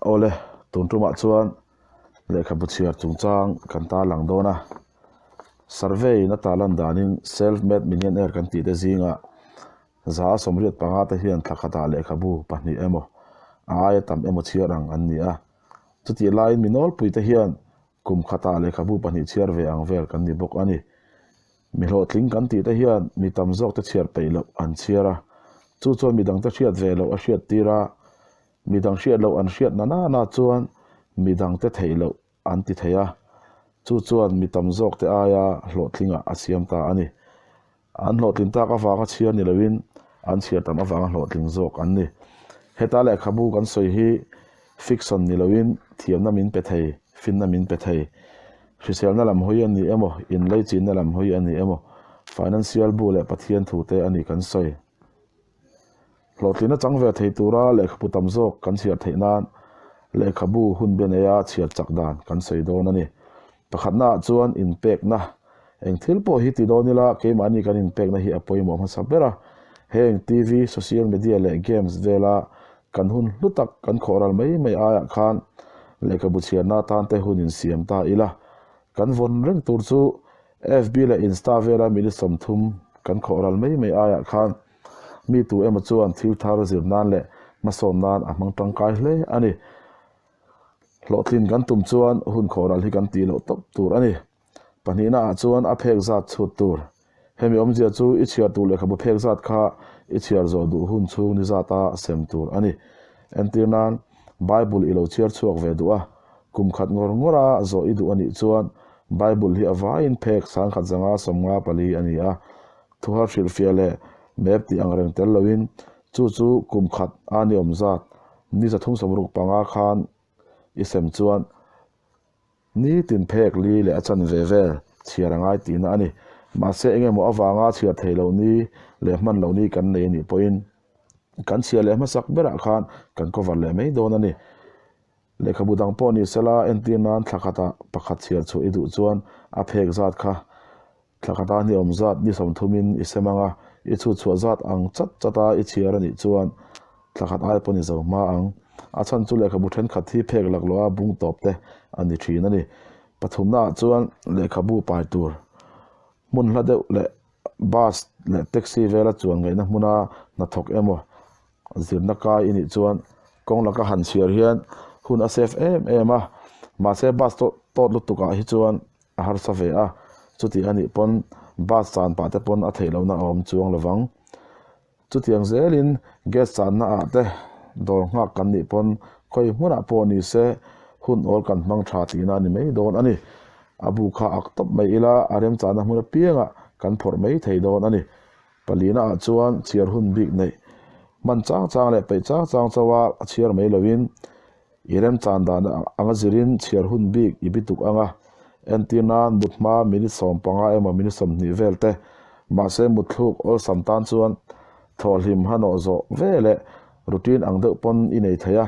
Awle, tun tumah chuan lehkhabu chhiar chungchang kan tarlang dawn a. Survey in a tarlan danin self-made millionaire kan tih te zingah 185 te hian thla khatah lehkhabu pahnih emaw a aia tam emaw chhiar ang an ni a. Chutih laiin mi nawlpui te hian kum khatah lehkhabu pahnih chhiar ve ang vel kan ni bawk a ni. Mi hlawhtling kan tih te hian mi tam zawk te chhiar peih loh an chhiar a, chu chuan mi dangte hriat ve loh a hriat tir a, mi dang hriat loh an hriat na nana chuan mi dangte theih loh an ti thei a, chu chuan mi tam zawk te aia hlawhtlingah a siam ta a ni. An hlawhtlin tak avanga chhiar ni loin an chhiar tam avanga hlawhtling zawk an ni. Heta lehkhabu kan sawi hi fiction ni loin thiamna min pe thei, finna min pe thei. Hriselna lam hawi a ni emaw, inleichinna lam hawi a ni emaw, financial bu leh Pathian thu te a ni kan sawi. Hlawhtlina chang ve thei tura lehkhabu tam zawk kan chhiar theih nan lehkhabu hun bia neia chhiar chak dan kan sawi dawn a ni. Pakhatnaah chuan inpekna, eng thil pawh hi ti dawn ila keimahni kan inpekna hi a pawimawh hmasa ber a. Heng TV, social media leh games vela kan hun hlu tak kan khawhral mai mai aiah khan lehkhabu chhiarna atan te hun insiam ta ila. Kan vawn reng tur chu FB leh Insta vela minute 30 kan khawhral mai mai aiah khan Mi tu emaw chuan thil thar zir nan leh hmasawn nan a hmang tangkai hle a ni. Hlawhtlin kan tum chuan hun khawhral hi kan tih loh tawp tur a ni. Pahnihna ah chuan a phek zat chhut tur. Hemi awmzia chu i chhiar tur lehkhabu phek zat kha i chhiar zawh duh hun chhung ni zata sem tur a ni. Entir nan, Bible i lo chhiar chhuak ve duh a, kum khat ngawr ngawra zawh i duh a nih chuan Bible hi a vaiin phek 1154 a ni a, Thuhar hrilhfiah leh map tih ang reng tel loin chu chu kum khat a ni awm zat ni 365 khan i sem chuan nitin phek li leh a chanve vel chhiar a ngai tihna a ni. Mahse eng emaw avanga chhiar thei lo ni leh hman lo ni kan nei a nih pawhin kan chhiar leh hmasak berah khan kan cover leh mai dawn a ni. Lehkhabu dang pawh ni sela entir nan thla khatah pakhat chhiar chhuah i duh chuan a phek zat kha Thla khata ni awm zat ni 30 in i sem ang a, i chhut chhuah zat ang chat chat a i chhiar a nih chuan thla khat ai pawh ni zo hma ang. A chhan chu lehkhabu thenkhat hi phek laklawh a bung tawp te a ni thin a ni. Pathumna ah chuan lehkhabu pai tur hmun hla deuh leh bus leh taxi vela chuan ngaihna hmuna hnathawk emaw zirna kai i nih chuan kawng laka han chhiar hian hun a safe em em a, mahse bus tawt lutuk ah hi chuan a harsa ve a, chuti a nih pawn bus chan pah te pawn a theih lohna a awm chuang lovang. Chutiang zelin gas channa ah te dawr nghak kan nih pawn khawi hmunah pawh ni se hun awl kan hmang tha tihna a ni mai dawn a ni. A bu kha ak tawp mai ila a remchahna hmun apiangah kan phawrh mai thei dawn a ni. Palina ah chuan chhiar hun bik neih hman chang chang leh peih chang chang chauha a chhiar mai lovin I remchan dan anga zirin chhiar hun bik i bituk anga entir nan mut hma minute 15 emaw minute 20 vel te mahse mutthluk awlsam tan chuan thawhhlim hanawh zawh ve leh routine ang deuh pawn i nei thei a.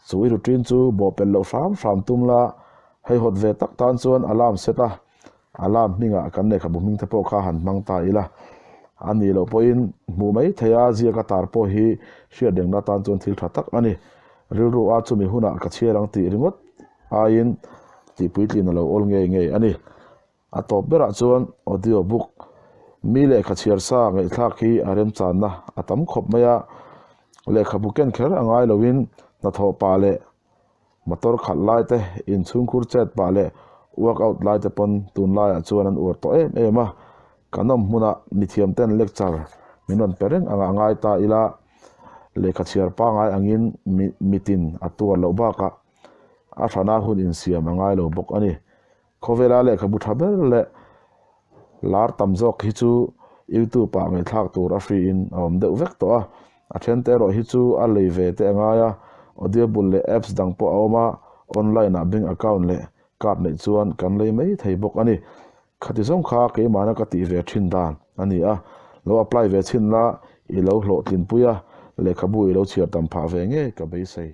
Chu i routine chu bawhpelh loh hram hram tum la, hei hawt ve tak tan chuan alarm set a, alarm hmingah kan lehkhabu hming te pawh kha han hmang ta ila. A nih loh pawhin hmuh mai thei a, ziak a tar pawh hi hriat rengna tan chuan thil tha tak a ni. Rilru a chumi hunah ka chhiar ang tih ringawt aiin tih puitlin a lo awl ngei ngei a ni. A tawp berah chuan audio book mi lehkha chhiar sa ngaihthlak hi a remchanna a tam khawp mai a, lehkhabu ken kher a ngai loin hnathawh pah leh motor khalh lai te, inchhungkhur chet pah leh workout lai te pawn tunlaiah chuan an uar tawh em em a. Kan awm hmunah mithiam ten lecture min rawn pe reng anga ngai ta ila, lehkha chhiar pangai angin mitin a tuar loh bakah a hrana hun insiam a ngai lo bawk a ni. Khawvela lehkhabu tha ber leh lar tam zawk hi chu YouTube ah ngaihthlak tur a free in a awm deuh vek tawh a, a then te erawh hi chu a lei ve te a ngai a, audible leh apps dang pawh a awm a, online ah bank account leh card neih chuan kan lei mai thei bawk a ni. Khati zawng kha keimahna ka tih ve thin dan a ni a, lo apply ve chhin la i lo hlawhtlinpui a, lehkhabu i lo chhiar tam phah ve ngei ka beisei.